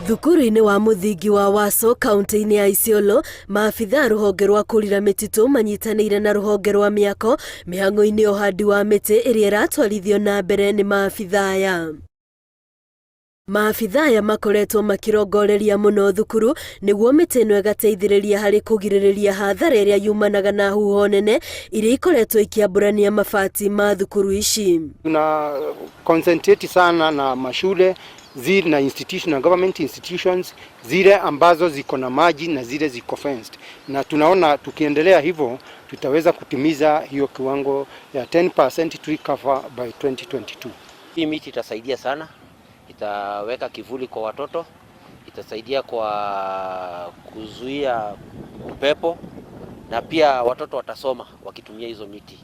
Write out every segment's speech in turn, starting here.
Thukuru-inĩ wa mũthingi wa Waso kaunti-inĩ ya Isiolo, maabitha a rũhonge rwa kũrira mĩtitũ manyitanĩire na rũhonge rwa mĩako mĩhang'o-inĩ ya ũhandi wa mĩtĩ ĩrĩa ĩratwarithio na mbere nĩ maabitha aya. Maabitha aya makoretwo makĩrongoreria mũno thukuru nĩguo mĩtĩ ĩno ĩgateithĩrĩria harĩ kũgirĩrĩria hathara ĩrĩa yumanaga na huho nene iria ikoretwo ikĩambũrania mabati ma thukuru ici. Tuna concentrate sana na mashule zile na institution na government institutions zile ambazo ziko na maji na zile ziko fenced, na tunaona tukiendelea hivyo tutaweza kutimiza hiyo kiwango ya 10% tree cover by 2022. Hii miti itasaidia sana, itaweka kivuli kwa watoto, itasaidia kwa kuzuia upepo na pia watoto watasoma wakitumia hizo miti.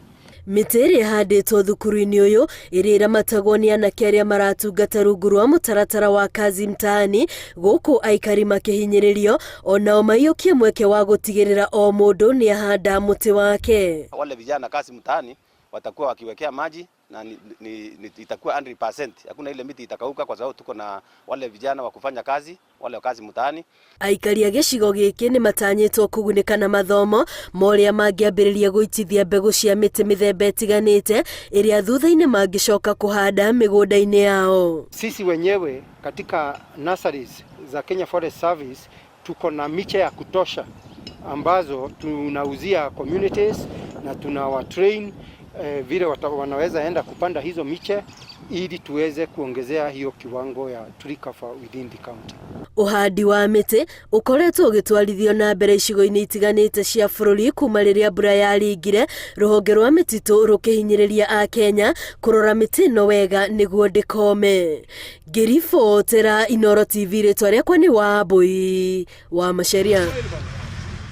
Mĩtĩ ĩrĩa ĩhandĩtwo thukuru-inĩ ũyũ ĩrĩa ĩramatagwo nĩ anake arĩa maratungata rungu rwa mũtaratara wa Kazi Mtaani, gũkũ aikari makĩhinyĩrĩrio onao maiyũkie mweke wa gũtigĩrĩra o mũndũ nĩ ahanda mũtĩ wake. Wale vijana Kazi Mtaani watakuwa wakiwekea maji na ni itakuwa 100%. Hakuna ile miti itakauka kwa sababu tuko na wale vijana wa kufanya kazi, wale wa Kazi Mtaani. Aikari a gĩcigo gĩkĩ nĩ matanyĩtwo kũgunĩka na mathomo ma ũrĩa mangĩambĩrĩria gũitithia mbegũ cia mĩtĩ mĩthemba ĩtiganĩte ĩrĩa thutha-inĩ mangĩcoka kũhanda mĩgũnda-inĩ yao. Sisi wenyewe katika nurseries za Kenya Forest Service tuko na miche ya kutosha ambazo tunauzia communities na tunawatrain vile wanaweza enda kupanda hizo miche ili tuweze kuongezea hiyo kiwango ya tree cover within the county. Ũhandi wa mĩtĩ ũkoretwo ũgĩtwarithio na mbere icigo-inĩ itiganĩte cia bũrũri kuma rĩrĩa mbura yaringire, rũhonge rwa mĩtitũ rũkĩhinyĩrĩria Akenya kũrora mĩtĩ ĩno wega nĩguo ndĩkome. Ngĩribotera Inooro TV, rĩtwa rĩakwa nĩ Wambui wa Macharia.